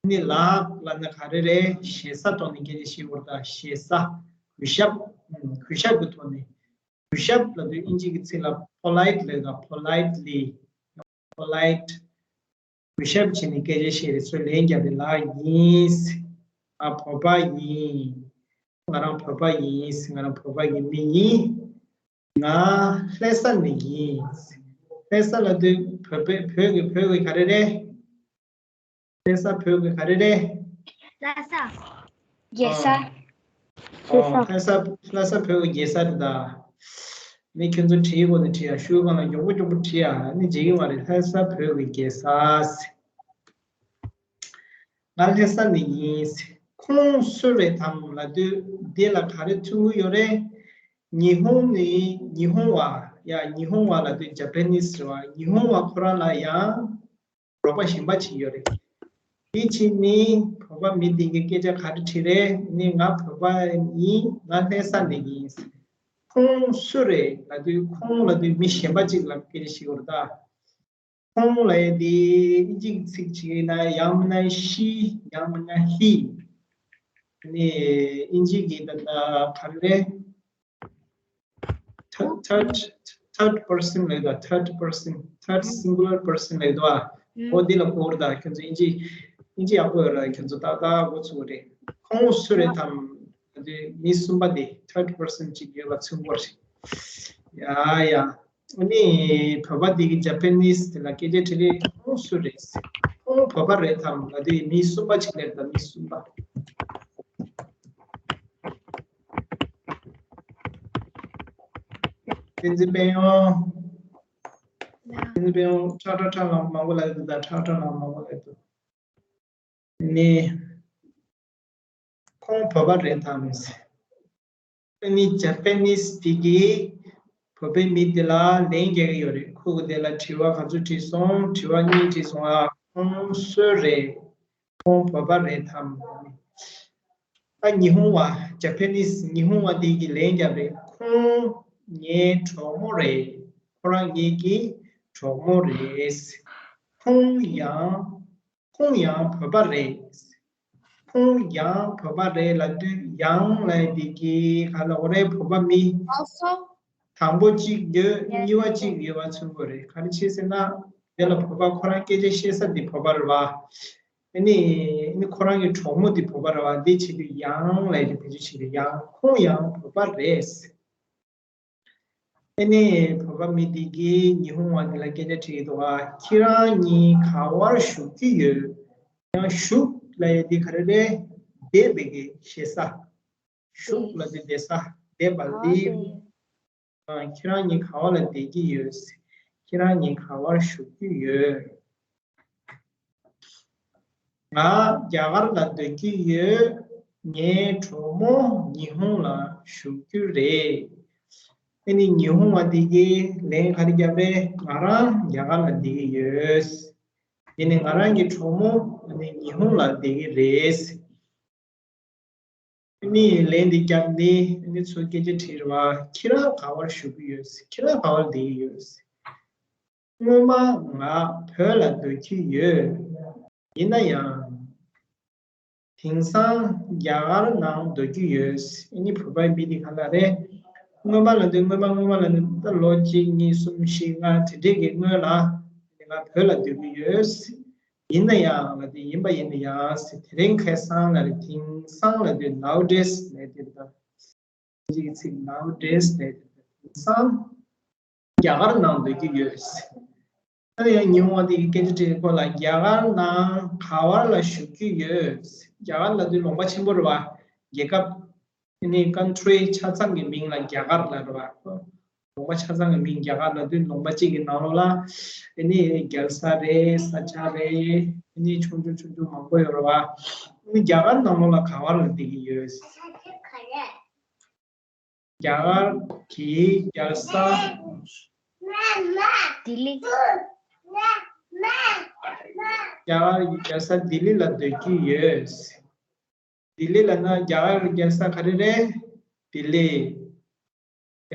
ནི་ལགས་ལབ་ན་ག་རེ་རེད། ཞེ་ས་ཐོག་ནས་སྐད་ཆ་བཤད་དགོས་རེད་ད། ཞེ་ས། གུས་ཞབས། གུས་ཞབས་ཀྱི་ཐོག་ནས། གུས་ཞབས་ལབ་དུས་ཨིན་ཇི་གི་ཚིག་ལ་polite ལབ་ད། politely། polite། གུས་ཞབས་བྱས་ནས་སྐད་ཆ་བཤད་རེད། ཚུར་ལན་བརྒྱབ་པའི་ལགས་ཡིན། ང་བོད་པ་ཡིན། ང་རང་བོད་པ་ཡིན། ང་རང་བོད་པ་ཡིན་མི་ཡིན། ང་ལྷ་ས་ནས་ཡིན། ལྷ་ས་ལབ་དུས་བོད་པའི་བོད་ཀྱི་བོད་ཀྱི་ག་རེ་རེད། ལྷ་ས་བོད་ཀྱི་ག་རེ་རེད། ལྷ་ས། རྒྱལ་ས། ཨོ། ལྷ་ས། ལྷ་ས་བོད་ཀྱི་རྒྱལ་ས་རེད་ད། མི་ཁྱོད་ཚོ་བྲིས་དགོས་ན་བྲིས་ཡ། ཤོག་གུ་སྒང་ལ་མགྱོགས་པོ་མགྱོགས་པོ་བྲིས་ཡ། ནི་བརྗེད་ཀྱི་མ་རེད། ལྷ་ས་བོད་ཀྱི་རྒྱལ་ས། ང་ལྷ་ས་ནས་ཡིན། ཁོང་སུ་རེད་དམ་ལབ་དུས་འདི་ལ་ག་རེ་མཚོན་གྱི་ཡོད་རེད། ཉི་ཧོང་ནས་ཉི་ཧོང་བ། ཡ། ཉི་ཧོང་བ་ལབ་དུས་ཇ་པ་ནིས་རེད་པ། ཉི་ཧོང་བ་ཁོ་རང་ལ་ཡང་རོགས་པ་གཞན་པ་ཅིག་ཡོད་རེད། དེ་ཕྱིན་ནི་བོད་པ་མི་དེ་གི་སྐད་ཆ་ག་རེ་དྲིས་རེད། ནི་ང་བོད་པ་ཡིན། ང་ལྷ་ས་ནས་ཡིན། ཁོང་སུ་རེད་ལབ་དུས། ཁོང་ལབ་དུས་མི་གཞན་པ་ཅིག་ལ་སྐད་ཆ་བཤད་དགོས་རེད་ད། ཁོང་ལབ་ཡ་དེ་དབྱིན་ཇིའི་ཚིག་ཅིག་ཡིན་ན་ཡང་མིན་ན་ཤི། ཡང་མིན་ན་ཧི། ནི་དབྱིན་ཇི་གི་ད་ལྟ་ག་རེ་རེད། third third third person ལབ་དུས། third person, third singular person ལབ་དུས། ཨ། འོ་འདི་ལ་གོ་རེད་ད། ཁྱོད་ཚོ་དབྱིན་ཇི་དབྱིན་ཇི་ཡག་པོ་ཡོད་ར། ཁྱོད་ཚོ་ཏག་ཏག་གོ་ཚུགས་རེད། ཁོང་སུ་རེད་དམ་ལབ་དུས་མི་གསུམ་པ་དེ། third person ཅིག་ཡོད་པ་མཚོན་གོ་རེད། ཡ་ཡ། ཨ་ནི་བོད་པ་དེ་གི་ཇ་པ་ནིས་དེ་ལ་སྐད་ཆ་དྲིས་རེད། ཁོང་སུ་རེད། ཁོང་བོད་པ་རེད་དམ་ལབ་དུས་མི་གསུམ་པ་ཅིག་ལབ་རེད་ད། མི་གསུམ་པ། བསྟན་འཛིན་དཔལ་ཡོན། བསྟན་འཛིན་དཔལ་ཡོན་ཁྲ་ཁྲ་ཁྲ་ལ་མང་པོ་ལབ་འདུག་ད། ཁྲ་ཁྲ་ལ་མང་པོ་ལབ་འདུག་ནི། ཁོང་བོད་པ་རེད་དམ། ཨ་ནི་ཇ་པ་ནིས་དེ་གིས་བོད་པའི་མི་དེ་ལ་ལན་རྒྱག་གི་ཡོད་རེད། ཁོ་གིས་དེ་ལ་དྲི་བ་ག་ཚོད་དྲིས་སོང་། དྲི་བ་གཉིས་དྲིས་སོང་། ཨ། ཁོང་སུ་རེད། ཁོང་བོད་པ་རེད་དམ། ཨ། ཉི་ཧོང་བ། ཇ་པ་ནིས་ཉི་ཧོང་བ་དེ་གིས་ལན་བརྒྱབ་རེད། ཁོང་ངའི་གྲོགས་མོ་རེད། ཁོ་རང་ངེད་ཀྱི་གྲོགས་མོ་རེད། ཁོང་ཡང་ཁོང་ཡང་བོད་པ་རེད། ཁོང་ཡང་བོད་པ་རེད་ལབ་དུས་ཡང་ལབ་ཡ་དེ་གི་ག་ལ་འོ་རེད། བོད་པ་མི་also དང་པོ་གཅིག་ཡོད། གཉིས་པ་གཅིག་ཡོད་པ་མཚོན་གོ་རེད། ག་རེ་བྱས་ཟེར་ན་དེ་ལ་བོད་པ་ཁོ་རང་སྐད་ཆ་བཤད་ས་དེ་བོད་པ་རེད་བ། ཨ་ནི་ཨ་ནི་ཁོ་རང་གི་གྲོགས་མོ་དེ་བོད་པ་རེད་བ། དེ་བྱེད་དུས་ཡང་ལབ་ཡ་དེ་བེད་སྤྱོད་བྱེད་དུས་ཡང་། ཁོང་ཡང་བོད་པ་རེད། ཨ་ནི་བོད་པ་མི་དེ་གིས་ཉི་ཧོང་བ་དེ་ལ་སྐད་ཆ་དྲིས་འདུག་ག་ཁྱེད་རང་གཉིས་ག་བར་བཞུགས་ཀྱི་ཡོད། ཡང་བཞུགས་ལབ་ཡ་དེ་ག་རེ་རེད། བསྡད་པའི་གི་ཞེ་ས། བཞུགས་ལབ་དུས་བསྡད་ས། བསྡད་པ་ལ་དེ། ཨ། ཁྱེད་རང་གཉིས་ག་བ་ལ་བསྡད་ཀྱི་ཡོད། ཁྱེད་རང་གཉིས་ག་བར་བཞུགས་ཀྱི་ཡོད། ང་རྒྱ་གར་ལ་སྡོད་ཀྱི་ཡོད། ངའི་གྲོགས་མོ་ཉི་ཧོང་ལ་བཞུགས་རྒྱུ་རེད། ཨ་ནི་ཉི་ཧོང་བ་དེ་གིས་ལན་ག་རེ་བརྒྱབ་རེད། ང་རང་རྒྱ་གར་ལ་བསྡད་ཀྱི་ཡོད། དེ་ནས་ང་རང་གི་གྲོགས་མོ་ཨ་ནི་ཉི་ཧོང་ལ་བསྡད་ཀྱི་རེད། ཨ་ནི་ལན་འདི་བརྒྱབ་ནས་ཨ་ནི་ཚུར་སྐད་ཆ་དྲིས་རེད་བ། ཁྱེད་རང་ག་བར་བཞུགས་ཀྱི་ཡོད། ཁྱེད་རང་ག་བར་བསྡད་ཀྱི་ཡོད། སྔོན་མ་ང་བོད་ལ་སྡོད་ཀྱི་ཡོད། ཡིན་ན་ཡང་། དེང་སང་རྒྱ་གར་ནང་སྡོད་ཀྱི་ཡོད། ཨ་ནི་བོད་པའི་མི་དེ་ག་ལ་རེད། སྔོན་མ་ལ་སྡོད། སྔོན་མ་སྔོན་མ་ལ་སྡོད། ད་ལོ་གཅིག་གཉིས་གསུམ་བཞི་ལྔ་དེ་འདྲས་ཀྱི་སྔོན་ལ་ང་བོད་ལ་སྡོད་ཀྱི་ཡོད། ཡིན་ན་ཡང་ལ་དེ་ཡིན་པ་ཡིན་ན་ཡང་ཟེར། དེ་རིང་ཁ་སང་ལ་རེད། དེང་སང་ལ་དེ་nowadays ལ་དེ་དང་། ཅིག་ཚིག་nowadays ལ་དེ་དང་སང་རྒྱ་གར་ནང་སྡོད་ཀྱི་ཡོད་ཟེར། ད་ཡང་ཉི་ཧོང་བ་དེ་གི་སྐད་ཆ་དྲིས་ཁོ་ལ་རྒྱ་གར་ནང་ག་བར་ལ་བཞུགས་ཀྱི་ཡོད་ཟེར། རྒྱ་གར་ལ་དེ་ལུང་པ་ཆེན་པོ་རེད་བ། རྒྱལ་ཁབ། དེ་ནི་country ཆ་ཚང་གི་མིང་ལ་རྒྱ་གར་ལ་རེད་བ། ལུང་པ་ཆ་ཚང་གི་མིང་རྒྱ་གར་ལབ་དུས་ལུང་པ་གཅིག་གི་ནང་ལོགས་ལ་ཨ་ནི་རྒྱལ་ས་རེད། ས་ཆ་རེད། ཨ་ནི་ཆུང་ཆུང་ཆུང་ཆུང་མང་པོ་ཡོད་རེད་བ། ཨ་ནི་རྒྱ་གར་ནང་ལོགས་ལ་ག་བ་ལ་བསྡད་ཀྱི་ཡོད། རྒྱ་གར་གྱི་རྒྱལ་ས། ལྡི་ལི། རྒྱ་གར་གྱི་རྒྱལ་ས་ལྡི་ལི་ལ་སྡོད་ཀྱི་ཡོད། ལྡི་ལི་ལབ་ན་རྒྱ་གར་གྱི་རྒྱལ་ས་ག་རེ་རེད། ལྡི་ལི།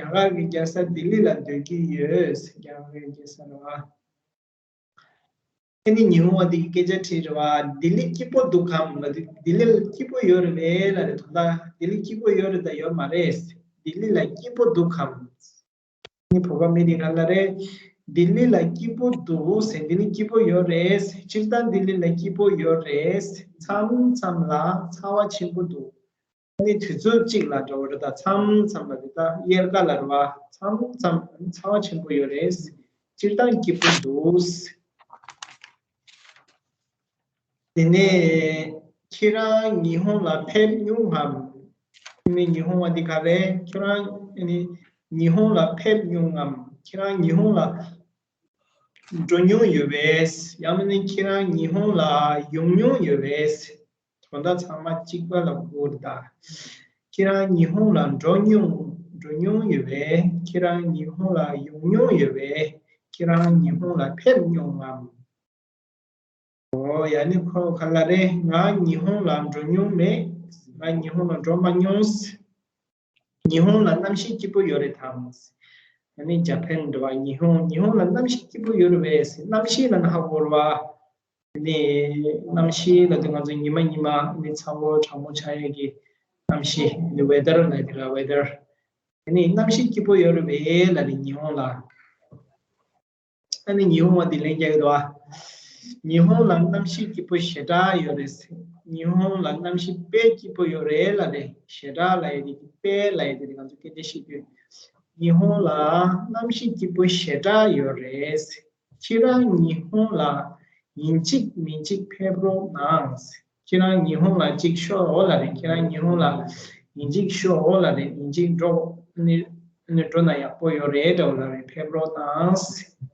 རྒྱ་གར་གྱི་རྒྱལ་ས་ལྡི་ལི་ལ་སྡོད་ཀྱི་ཡོད། རྒྱ་གར་གྱི་རྒྱལ་ས་རེད་བ། ཨ་ནི་ཉི་ཧོང་བ་དེ་གིས་སྐད་ཆ་དྲིས་རེད་བ། ལྡི་ལི་སྐྱིད་པོ་འདུག་གམ་ལབ་དུས། ལྡི་ལི་ལ་སྐྱིད་པོ་ཡོད་རེད་པས་ལབ་རེད། དོན་དག་ལྡི་ལི་སྐྱིད་པོ་ཡོད་རེད་དམ་ཡོད་མ་རེད། ལྡི་ལི་ལ་སྐྱིད་པོ་འདུག་གམ། ཨ་ནི་བོད་པ་མི་དེ་ག་ལ་རེད། ལྡི་ལི་ལ་སྐྱིད་པོ་འདུག་ཟེར། ལྡི་ལི་སྐྱིད་པོ་ཡོད་རེད། སྤྱིར་བཏང་ལྡི་ལི་ལ་སྐྱིད་པོ་ཡོད་རེད། མཚམས་མཚམས་ལ་ཚ་བ་ཆེན་པོ་འདུག་ཨ་ནི་དུས་ཚོད་གཅིག་ལ་འདྲ་བོ་རེད་ད། མཚམས་མཚམས་ལ་རེད་ད། དབྱར་ཁ་ལ་རེད་བ། མཚམས་མཚམས་ཚ་བ་ཆེན་པོ་ཡོད་རེད། སྤྱིར་བཏང་སྐྱིད་པོ་འདུག་དེ་ནས་ཁྱེད་རང་ཉི་ཧོང་ལ་ཕེབས་མྱོང་ངམ། ཨ་ནི་ཉི་ཧོང་བ་འདི་ག་རེད། ཁྱེད་རང་ཨ་ནི་ཉི་ཧོང་ལ་ཕེབས་མྱོང་ངམ། ཁྱེད་རང་ཉི་ཧོང་ལ་འགྲོ་མྱོང་ཡོད་པས། ཡང་མིན་ན་ཁྱེད་རང་ཉི་ཧོང་ལ་ཡོང་མྱོང་ཡོད་པས། དོན་དག་ཚང་མ་གཅིག་པ་ལ་གོ་རེད་ད། ཁྱེད་རང་ཉི་ཧོང་ལ་འགྲོ་མྱོང་འགྲོ་མྱོང་ཡོད་པས། ཁྱེད་རང་ཉི་ཧོང་ལ་ཡོང་མྱོང་ཡོད་པས། ཁྱེད་རང་ཉི་ཧོང་ལ་ཕེབས་མྱོང་ངམ། ཨོ་ཡ་ནི་ཁོ་ག་ལ་རེད། ང་ཉི་ཧོང་ལ་འགྲོ་མྱོང་མེད། ང་ཉི་ཧོང་ལ་འགྲོ་མ་མྱོང་། ཉི་ཧོང་ལ་གནམ་གཤིས་སྐྱིད་པོ་ཡོད་རེད་དམ། ཨ་ནི་ཇ་པན་འདྲ་བ། ཉི་ཧོང་ཉི་ཧོང་ལ་གནམ་གཤིས་སྐྱིད་པོ་ཡོད་རེད་པས། གནམ་གཤིས་ལ་ན་ཧ་གོ་ར་བ། ཨ་ནི་གནམ་གཤིས་ལ་དེ་ང་ཚོ་ཉི་མ་ཉི་མ་ཨ་ནི་ཚ་བོ་གྲང་མོ་ཆགས་ཡས་ཀྱི་གནམ་གཤིས། ཨ་ནི་ཝེ་དར་ལ་དེ་ར་ཝེ་དར། ཨ་ནི་གནམ་གཤིས་སྐྱིད་པོ་ཡོད་རེད་པས་ལ་རེད་ཉི་ཧོང་ལ། ཨ་ནི་ཉི་ཧོང་བ་འདི་ལན་རྒྱག་གི་འདུག་ཨ། ཉི་ཧོང་ལ་གནམ་གཤིས་སྐྱིད་པོ་ཞེ་དྲག་ཡོད་རེད། ཉི་ཧོང་ལ་གནམ་གཤིས་དཔེ་སྐྱིད་པོ་ཡོད་རེད་ལ་རེད། ཞེ་དྲག་ལ་ཡོད་དེ་དཔེ་ལ་ཡོད་དེ་ང་ཚོ་སྐད་ཆ་བཤད་དུས། ཉི་ཧོང་ལ་གནམ་གཤིས་སྐྱིད་པོ་ཞེ་དྲག་ཡོད་རེད། ཁྱེད་རང་ཉི་ཧོང་ལ་ཡིན་གཅིག་མིན་གཅིག་ཕེབས་རོགས་གནང་། ཁྱེད་རང་ཉི་ཧོང་ལ་གཅིག་ཤོག་ལ་རེད། ཁྱེད་རང་ཉི་ཧོང་ལ་ཡིན་གཅིག་ཤོག་ལ་རེད། ཡིན་གཅིག་འགྲོ་ནི་ནི་འགྲོ་ན་ཡག་པོ་ཡོད་རེད་འདྲ་བོ་ལ་རེད། ཕེབས་རོགས་གནང་།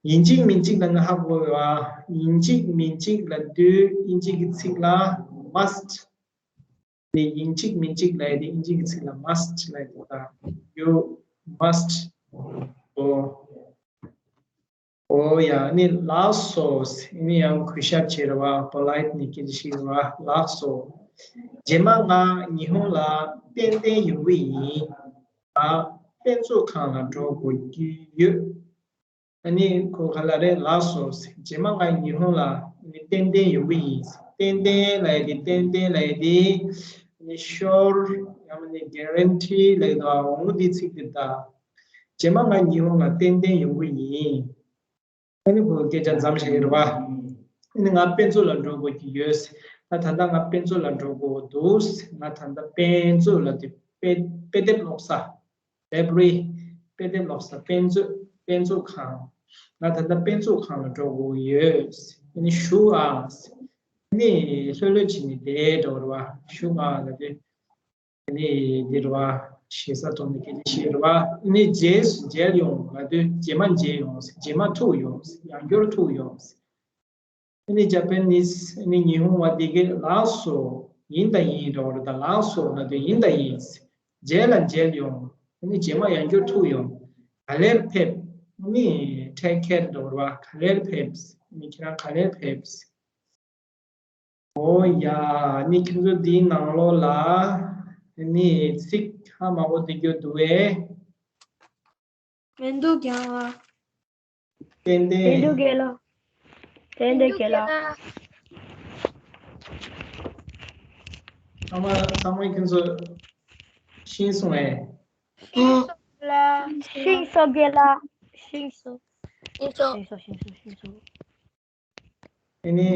ཡིན་གཅིག་མིན་གཅིག་ལ་ང་ཧ་གོ་བ། ཡིན་གཅིག་མིན་གཅིག་ལ་དུས་དབྱིན་ཇི་གི་ཚིག་ལ་must། དེ་ཡིན་གཅིག་མིན་གཅིག་ལ་ཡི་དེ་དབྱིན་ཇི་གི་ཚིག་ལ་must་ལ་ཡི་དེ། ད་you must go། ཨོ་ཡ་ནི་ལགས་སོ། ནི་ཡང་གུས་ཞབས་བྱེད་ར་བ། པོ་ལའིཊ་ནི་སྐད་ཆ་བཤད་ར་བ། ལགས་སོ། རྗེས་མ་ང་ཉི་ཧོང་ལ་ཏན་ཏན་ཡོང་གི་ཡིན། ང་དཔེ་མཛོད་ཁང་ལ་འགྲོ་དགོས་ཀྱི་ཡོད། ཨ་ནི་ཁོ་ག་ལ་རེད། ལགས་སོ། རྗེས་མ་ང་ཉི་ཧོང་ལ་ནི་ཏན་ཏན་ཡོང་གི་ཡིན། ཏན་ཏན་ལ་ཡི་དེ་ཏན་ཏན་ལ་ཡི་དེ་ནི་sure་ཡང་ནི་guarantee་ལ་ཡི་དེ་འོང་དེ་ཚིག་དེ་ད། རྗེས་མ་ང་ཉི་ཧོང་ལ་ཏན་ཏན་ཡོང་གི་ཡིན། ཨ་ནི་ཁོ་སྐད་ཆ་མཚམས་བཞག་ཡོད་རེད་བ། ཨ་ནི་ང་དཔེ་མཛོད་ལ་འགྲོ་དགོས་ཀྱི་ཡོད། ད་ད་ལྟ་ང་དཔེ་མཛོད་ལ་འགྲོ་དགོས་འདུག་ང་ད་ལྟ་དཔེ་མཛོད་ལ་དེ་དཔེ་དཔེ་དེབ་ཀློག་ས། library། དཔེ་དེབ་ཀློག་ས། དཔེ་མཛོད། དཔེ་མཛོད་ཁང་། ང་ད་ལྟ་དཔེ་མཛོད་ཁང་ལ་འགྲོ་དགོས་ཡོད། ཨ་ནི་བཞུགས་ཨ། ཨ་ནི་ལྷོད་ལྷོད་བྱས་ནས་བསྡད་འགྲོ་རེད་བ། བཞུགས་ཨ་ལ་དེ། ཨ་ནི་འདི་རེད་བ། ཞེ་ས་ཐོག་ནས་སྐད་ཆ་བཤད་རེད་བ། ཨ་ནི་རྗེས་མཇལ་ཡོང་ང་དུས་རྗེས་མ་མཇལ་ཡོང་། རྗེས་མ་ཐུག་ཡོང་། ཡང་བསྐྱར་ཐུག་ཡོང་། ཨ་ནི་ཇ་པ་ནིས་ཨ་ནི་ཉི་ཧོང་བ་འདི་གས་ལགས་སོ། ཡིན་ད་ཡིན་འགྲོ་རེད། ད་ལགས་སོ་ང་དུས་ཡིན་ད་ཡིན། རྗེས་ལ་མཇལ་ཡོང་། ཨ་ནི་རྗེས་མ་ཡང་བསྐྱར་ཐུག་ཡོང་། ག་ལེར་ཕེབས། ཨ་ནི་take care་འགྲོ་རེད་བ། ག་ལེར་ཕེབས། ཨ་ནི་ཁྱེད་རང་ག་ལེར་ཕེབས། ཨོ་ཡ། ནི་ཁྱོད་ཚོ་འདིའི་ནང་ལོགས་ལ་ནི་ཚིག་ཧ་མ་གོ་དེ་རྒྱུ་འདུག་བས། མི་འདུག་ཀྱང་ཨ། ཏན་ཏན། མི་འདུག་གེ་ལ། ཏན་ཏན་གེ་ལ། ཚང་མ་ཚང་མ་ཁྱོད་ཚོ་ཤེས་སོང་ངས། ཤེས་སོང་གེ་ལ། ཤེས་སོང་། ཤེས་སོང་། ཤེས་སོང་། ཤེས་སོང་། ཤེས་སོང་། ཨ་ནི།